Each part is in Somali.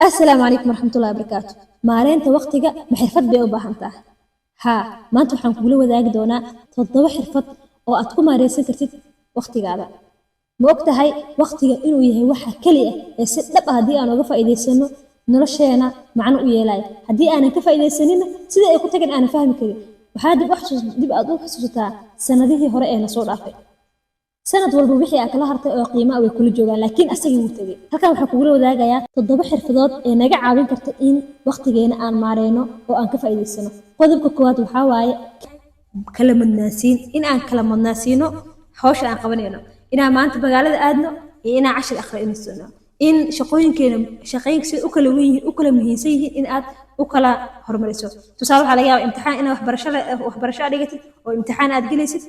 Asalaamu calaykum waraxmatullahi wabarakaatu. Maareynta waqtiga ma xirfad bay u baahan tahay? Haa, maanta waxaan kugula wadaagi doonaa 7 xirfad oo aad ku maareysan kartid waqtigaada. Ma og tahay waqtiga inuu yahay waxa keli ah ee si dhab ah haddii aan uga faa'iidaysano nolosheena macno u yeelaya, haddii aanan ka faa'iidaysanina sida ay ku tageen aanan fahmi karin? Waxaa dib u xasuus, dib aad u xasuusataa sanadihii hore ee na soo dhaafay. Sanad walba wixii aad kala hartay oo qiimaa way kula joogaan, laakiin asagii wuu tegey. Halkan waxaan kugula wadaagayaa 7 xirfadood ee naga caawin karta in waqtigeena aan maareyno oo aan ka faa'iidaysano. Qodobka koowaad waxaa waaye kala mudnaansiin, in aan kala mudnaansiino hawsha aan qabanayno, inaan maanta magaalada aadno iyo inaan cashir akhrinsano, in shaqooyinkeena, shaqooyinka sida u kala weyn yihiin, u kala muhiimsan yihiin, in aad u kala horumariso. Tusaale, waxaa laga yaabaa imtixaan inaad waxbarasho aad dhigatid oo imtixaan aad gelaysid.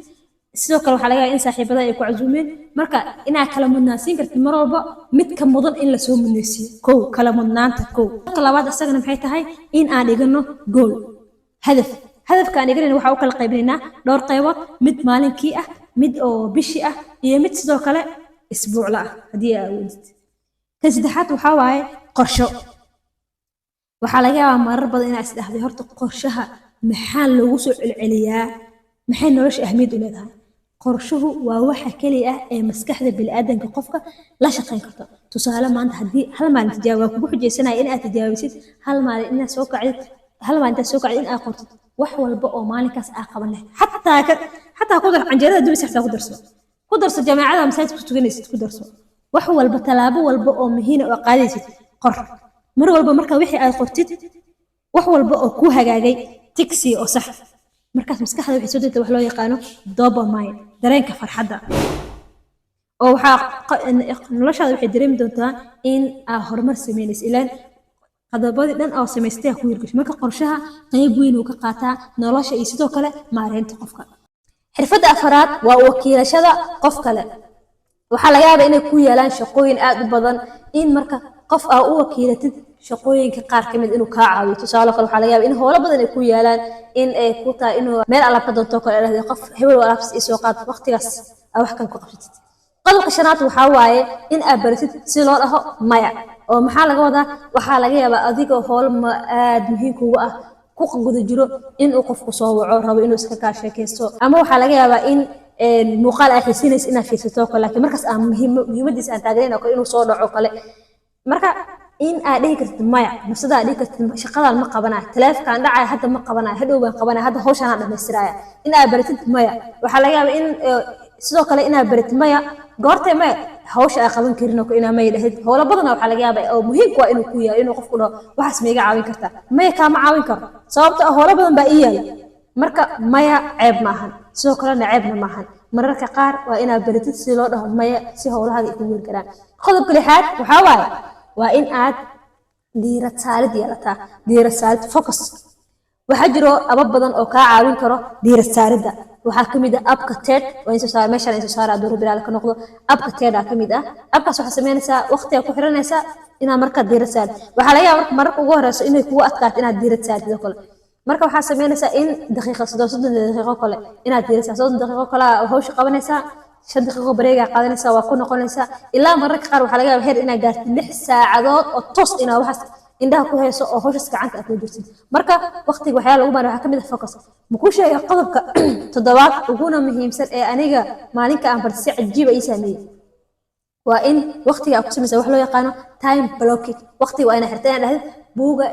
Sidoo kale waxaa laga yaabaa in saaxiibada ay ku casuumeen. Marka inaad kala mudnaansiin kartid mar walba mid ka mudan in lasoo mudnaysiiyo. Kow, kala mudnaanta kow. Ka labaad isagana maxay tahay? In aan dhigano goal, hadaf. Hadafka aan dhiganayna waxaa u kala qaybinaynaa dhowr qaybood: mid maalinkii ah, mid oo bishii ah, iyo mid sidoo kale isbuucla ah haddii aa awoodid. Kan saddexaad waxaa waaye qorsho. Waxaa laga yaabaa marar badan inaad isdhahday, "Horta qorshaha maxaa loogu soo celceliyaa? Maxay nolosha ahmiyad u leedahay?" Qorshuhu waa waxa keliya ah ee maskaxda bini'aadanka qofka la shaqayn karto. Tusaale, maanta haddii hal maalin tijaabo, waa kugu xujaysanaya in aad tijaabisid hal maalin inaad soo kacdid, hal maalin intaad soo kacdid in aad qortid wax walba oo maalinkaas aa qaban lahayd. Xataa ku dar canjeerada dubaysa, xataa ku darso jameecada masaajidka ku tukanaysid, ku darso wax walba, tallaabo walba oo muhiim oo qaadaysid qor. Mar walba marka wixii aad qortid, wax walba oo kuu hagaagay tigsi oo sax, markaas maskaxda waxay soo degta wax loo yaqaano dopamine, dareenka farxadda, oo waxaa noloshaada waxay dareemi doontaa in aa horumar sameynayso, ilaan qodobadii dhan oo samaystay ku hirgasho. Marka qorshaha qayb weyn uu ka qaataa nolosha iyo sidoo kale maareynta qofka. Xirfadda afaraad waa wakiilashada qof kale. Waxaa laga yaabaa inay ku yeelaan shaqooyin aad u badan, in marka qof aa u wakiilatid shaqooyinka qaar ka mid inuu kaa caawiyo. Tusaale kale, waxaa laga yaabaa in howlo badan ay ku yaalaan, in ay ku tahay inuu meel alaab ka doonto kale, dhahday qof hebel oo alaabtas ii soo qaad, waqtigaas aa wax kale ku qabsatid. Qodobka shanaad waxaa waaye in aad baratid si loo dhaho maya. Oo maxaa laga wadaa? Waxaa laga yaabaa adigoo howl ma aad muhiim kugu ah ku guda jiro inuu qofku soo waco, rabo inuu iska kaa sheekaysto, ama waxaa laga yaabaa in muuqaal aa xiisinaysa inaad fiirsato kale, laakiin markaas aan muhiimadiisa aan taagnayn oo kale inuu soo dhaco kale. Marka in aad dhihi kartid maya, nafsada aad dhihi kartid, "Shaqadan ma qabanayo, taleefankaan dhacaya hadda ma qabanayo, hadhow baan qabanaya, hadda hawshaan dhamaystiraya." In aad baratid maya. Waxaa laga yaabaa in sidoo kale inaad baratid maya goortay maya hawsha aa qaban karin oo inaa maya dhahid. Howlo badana waxaa laga yaabaa oo muhiimku waa inuu ku yahay inuu qofku dhaho, "Waxaas ma iga caawin kartaa?" "Maya, kaama caawin karo, sababto ah howlo badan baa ii yaala." Marka maya ceeb maahan, sidoo kalena ceebna maahan. Mararka qaar waa inaad baratid si loo dhaho maya si howlahaaga ay kugu hirgalaan. Qodobka lixaad waxaa waaye waa in aad diirad saarid yeelataa, diirad saarid, focus. Waxaa jiro apps badan oo kaa caawin karo diirad saaridda. Waxaa kamid ah app-ka TED, waa in soo saar meeshaan, in soo saara hadduu Rabbi raali ka noqdo. App-ka TED aa kamid ah. App-kaas waxaa samaynaysaa waqtiga ku xiranaysaa inaad marka diirad saarid. Waxaa laga yaabaa marka mararka ugu horeyso inay kugu adkaato inaad diirad saartid oo kale. Marka waxaa samaynaysaa in daqiiqa 30 daqiiqo kale inaad diirad saarto, 30 daqiiqo kale hawsha qabanaysaa, 5 daqiiqo break-gaa qaadanaysaa, waa ku noqonaysaa. Ilaa mararka qaar waxaa laga yaabaa heer inaad gaartid 6 saacadood oo toos inaad waxaas indhaha ku hayso oo hawshaas gacanta aad kula jirtid. Marka waqtiga waxyaala lagu maray waxaa kamid ah focus. Makuu sheegay qodobka toddobaad uguna muhiimsan ee aniga maalinka aan bartay si cajiiba ii saameeyey? Waa in waqtiga aad ku samaysa wax loo yaqaano time blocking. Waqtiga waa inaad xirta, inaad dhahdid buuga,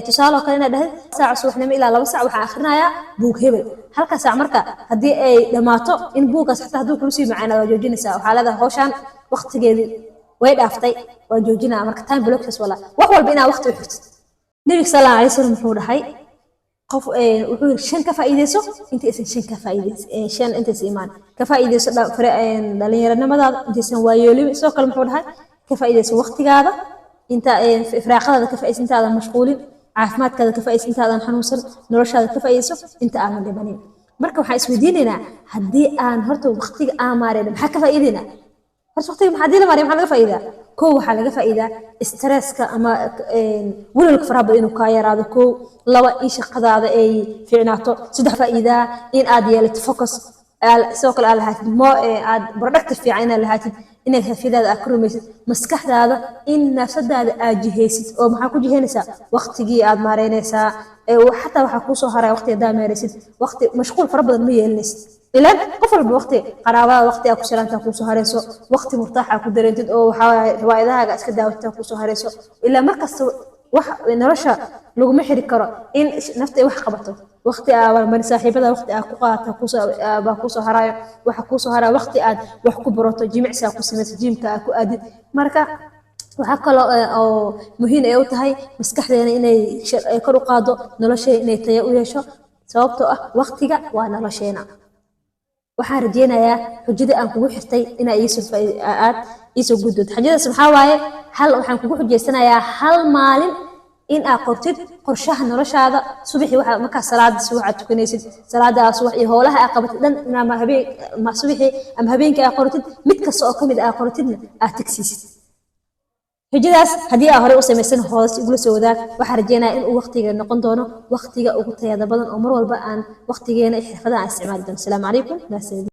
tusaale oo kale inaad dhahdid saaca subaxnimo ilaa 2 saac waxaan akhrinayaa buug hebel. Halka saac marka haddii ay dhammaato, in buuggaas xataa hadduu kula sii macaana waa joojinaysaa. Waxaa leedahay, "Hawshaan waqtigeedii way dhaaftay, waa joojinaa." Marka time blocking wala wax walba inaad waqti u xirtid. Nabiga sal allahu alay wasallam muxuu dhahay? Qof wuxuu yiri, "Shan ka faa'iideyso intaysan shan ka faa'iideyso, shan intaysan imaan. Ka faa'iideyso dhalinyaronimadaada intaysan waayeelin." Sidoo kale muxuu dhahay? "Ka faa'iideyso waqtigaada inta firaaqadaada, ka faa'iideyso intaadan mashquulin, caafimaadkaada ka faa'iideyso intaadan xanuunsan, noloshaada ka faa'iideyso inta aadan dhimanin." Marka waxaan isweydiinaynaa, haddii aan horta waqtiga aan maareyno, maxaa ka faa'iideynaa? Horta waqtiga maxaa haddii la maareeyo, maxaa laga faa'iidaa? Kow, waxaa laga faa'iidaa stresska ama welwelka faraha badan inuu kaa yaraado, kow. Laba, in shaqadaada ay fiicnaato. Saddex, faa'iidaa in aad yeelato focus. Sidoo kale aad lahaatid mo aad productive fiican inaad lahaatid, inaad hadafyadaada aad ka rumaysid, maskaxdaada in nafsadaada aad jihaysid. Oo maxaa ku jihaynaysaa? Waqtigii aad maareynaysaa. Xataa waxaa kuusoo haraya waqti haddaa maareysid, waqti mashquul fara badan ma yeelanaysid. Ilaan qof walba waqti qaraabada waqti aad ku salaantaa kuusoo harayso, waqti murtaax aad ku dareentid oo waxaa waaye riwaayadahaaga iska daawataa kuusoo harayso. Ilaa markasta wax nolosha laguma xiri karo in nafta ay wax qabato. Waqti aa marin saaxiibada, waqti aad ku qaadata baa kuusoo harayo. Waxa kuusoo haraya waqti aad wax ku barato, jimicsi aad ku samayso, gym-ka aad ku aadid. Marka waxaa kaloo oo muhiim ay u tahay maskaxdeena inay ay kor u qaado nolosheena, inay tayo u yeesho, sababtoo ah waqtiga waa nolosheena. Waxaan rajeynayaa xujada aan kugu xirtay inaa iisoo aad iisoo guddood. Xujadaas maxaa waaye? Hal waxaan kugu xujeysanayaa hal maalin in aad qortid qorshaha noloshaada. Subaxii waxa markaa salaada subax aad tukanaysid, salaada subax iyo howlaha aad qabatid dhan, inaa habeen ma subaxii ama habeenkii aad qortid, mid kasta oo kamid aad qortidna aad tigsiisid. Xujadaas haddii aa horey u samaysan, hoos igula soo wadaag. Waxaan rajeynayaa in uu waqtiga noqon doono waqtiga ugu tayada badan oo mar walba aan waqtigeena iyo xirfadaha aan isticmaali doono. Asalaamu calaykum, mahadsanidin.